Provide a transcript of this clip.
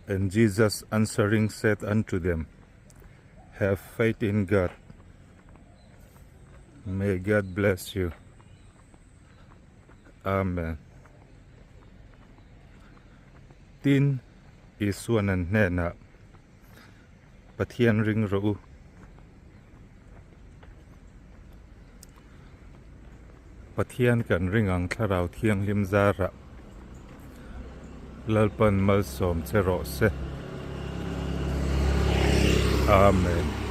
And Jesus answering said unto them, Have faith in God. May God bless you. Amen. Tin, Isuan an hnenah, Pathian ring rawh u. Pathian kan ring ang Thlarau Thianghlim zarah Lalpan malsawm che rawh se. Amen.